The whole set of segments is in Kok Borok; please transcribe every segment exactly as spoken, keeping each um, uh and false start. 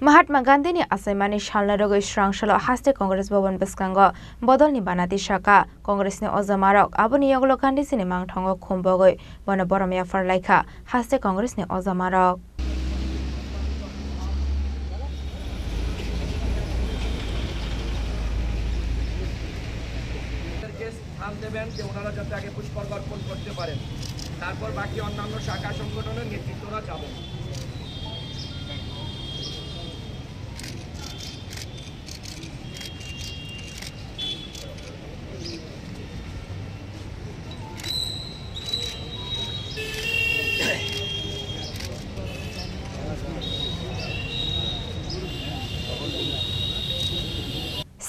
Mahatma Gandhini achaimani salno rwgwi swrang salo haste Congress Bhavan bwskango bodolni banati saka Congressni ojamarok. Aboni yagulo Gandhijini mangthongo khum bogwi bono borom yaphar laikha haste Congressni ojamarok. স্থান দেবেন যে ওনারা যাতে আগে পুষ্পার্ঘ অর্পণ করতে পারেন, তারপর বাকি অন্যান্য শাখা সংগঠনের নেতৃত্বরা যাবেন।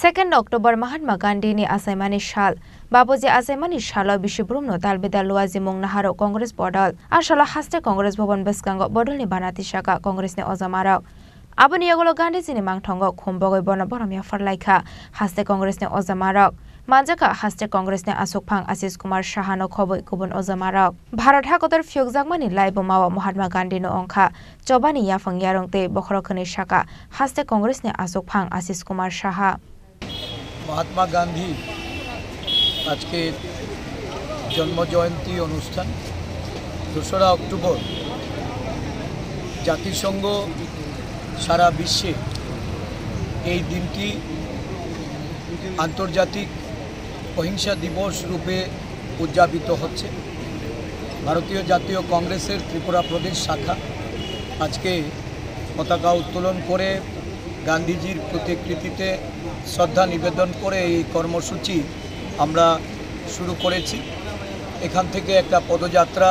Second October Mahatma Gandhini achaimani sal. Babuji achaimani salo bisi brumno talbidal luajimung naharo Congress bodol. A salo haste Congress Bhavan bwskango bodolni banati saka Congressni ojamarok. Aboni yagulo Gandhijini mangthongo khum bogwi bono borom yaphar laikha haste Congressni ojamarok. Manjakha haste Congressni asukphang Ashish Kumar Sahano khobwi kubun ojamarok. Bharat hakotor phiyokjakmani laibumao Mahatma Gandhino wngkha chobani yaphang yarwng tei bokhorok hwnwi saka haste Congressni asukphang Ashish Kumar Saha. Mahatma গান্ধী আজকে জন্ম জয়ন্তী অনুষ্ঠান, দোসরা অক্টোবর। জাতিসংঘ সারা বিশ্বে এই দিনটি আন্তর্জাতিক অহিংসা দিবস রূপে উদযাপিত হচ্ছে। ভারতীয় জাতীয় কংগ্রেসের ত্রিপুরা প্রদেশ শাখা আজকে পতাকা উত্তোলন করে গান্ধীজির প্রতিকৃতিতে শ্রদ্ধা নিবেদন করে এই কর্মসূচি আমরা শুরু করেছি। এখান থেকে একটা পদযাত্রা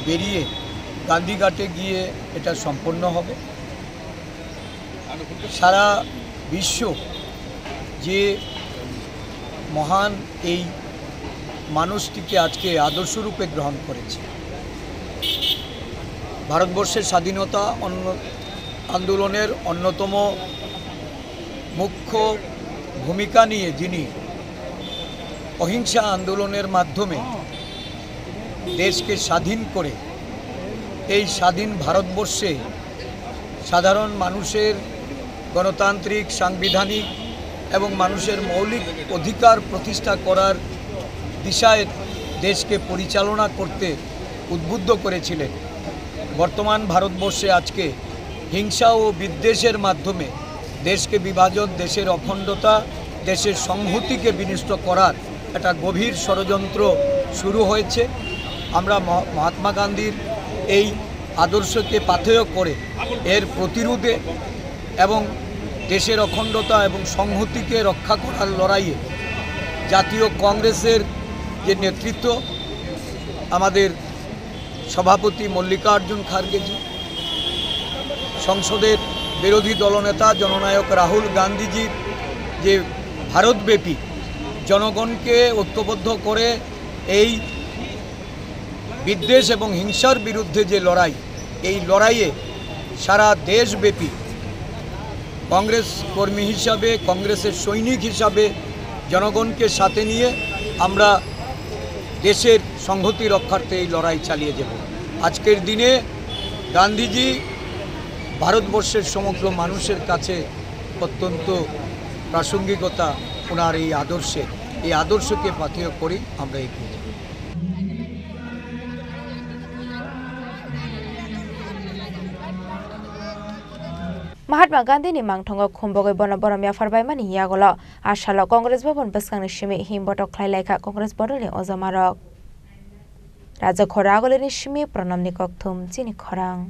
বেরিয়ে গান্ধীঘাটে গিয়ে এটা সম্পন্ন হবে। সারা বিশ্ব যে মহান এই মানুষটিকে আজকে আদর্শ রূপে গ্রহণ করেছে। ভারতবর্ষের স্বাধীনতা অন্য-, আন্দোলনের অন্যতম মুখ্য ভূমিকা নিয়ে যিনি অহিংসা আন্দোলনের মাধ্যমে দেশকে স্বাধীন করে এই স্বাধীন ভারতবর্ষে সাধারণ মানুষের গণতান্ত্রিক, সাংবিধানিক এবং মানুষের মৌলিক অধিকার প্রতিষ্ঠা করার দিশায় দেশকে পরিচালনা করতে উদ্বুদ্ধ করেছিলেন। বর্তমান ভারতবর্ষে আজকে হিংসা ও বিদ্বেষের মাধ্যমে দেশকে বিভাজন, দেশের অখণ্ডতা, দেশের সংহতিকে বিনষ্ট করার একটা গভীর ষড়যন্ত্র শুরু হয়েছে। আমরা মহ-, মহাত্মা গান্ধীর এই আদর্শকে পাথেয় করে এর প্রতিরোধে এবং দেশের অখণ্ডতা এবং সংহতিকে রক্ষা করার লড়াইয়ে জাতীয় কংগ্রেসের যে নেতৃত্ব, আমাদের সভাপতি মল্লিকার্জুন খার্গেজি, সংসদের বিরোধী দলনেতা জননায়ক রাহুল গান্ধীজির যে ভারতব্যাপী জনগণকে ঐক্যবদ্ধ করে এই বিদ্বেষ এবং হিংসার বিরুদ্ধে যে লড়াই, এই লড়াইয়ে সারা দেশব্যাপী কংগ্রেস কর্মী হিসাবে, কংগ্রেসের সৈনিক হিসাবে জনগণকে সাথে নিয়ে আমরা দেশের সংহতি রক্ষার্থে এই লড়াই চালিয়ে যাব। আজকের দিনে গান্ধীজি ভারতবর্ষের সমগ্র মানুষের কাছে অত্যন্ত প্রাসঙ্গিকতা ওনার এই আদর্শে, এই আদর্শকে পাথেয় করেই আমরা এগিয়ে যাব। Mahatma Gandhini mangthongo khum bogwi bono borom yaphar baimani yagulo a salo Congress Bhavan bwskangni simi him botok khlai laikha Congress bodolni ojamarok. Raja Khora Agolini simi Pranamni kokthum chini khorang.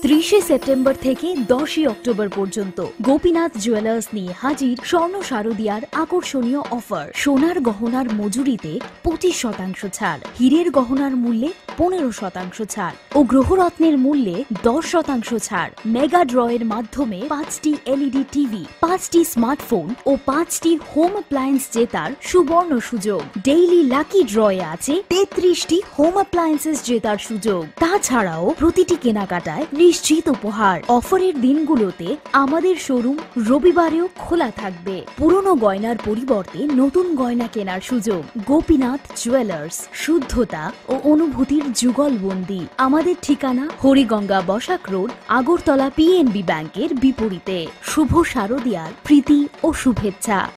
ত্রিশে সেপ্টেম্বর থেকে দশই অক্টোবর পর্যন্ত গোপীনাথ জুয়েলার্স নিয়ে হাজির স্বর্ণ শারদিয়ার আকর্ষণীয় অফার। সোনার গহনার মজুরিতে পঁচিশ শতাংশ ছাড়, হীরের গহনার মূল্যে পনেরো শতাংশ ছাড় ও গ্রহরত্নের মূল্যে দশ শতাংশ ছাড়। মেগা ড্রয়ের মাধ্যমে পাঁচটি এলইডি টিভি, পাঁচটি স্মার্টফোন ও পাঁচটি হোম অ্যাপ্লায়েন্স জেতার সুবর্ণ সুযোগ। ডেইলি লাকি ড্রয়ে আছে তেত্রিশটি হোম অ্যাপ্লায়েন্সেস জেতার সুযোগ। তাছাড়াও প্রতিটি কেনাকাটায় নিশ্চিত উপহার। অফারের দিনগুলোতে আমাদের শোরুম রবিবারেও খোলা থাকবে। পুরনো গয়নার পরিবর্তে নতুন গয়না কেনার সুযোগ। গোপীনাথ জুয়েলার্স, শুদ্ধতা ও অনুভূতির যুগলবন্দি। আমাদের ঠিকানা হরিগঙ্গা বসাক রোড, আগরতলা পিএনবি ব্যাংকের বিপরীতে। শুভ শারদিয়ার প্রীতি ও শুভেচ্ছা।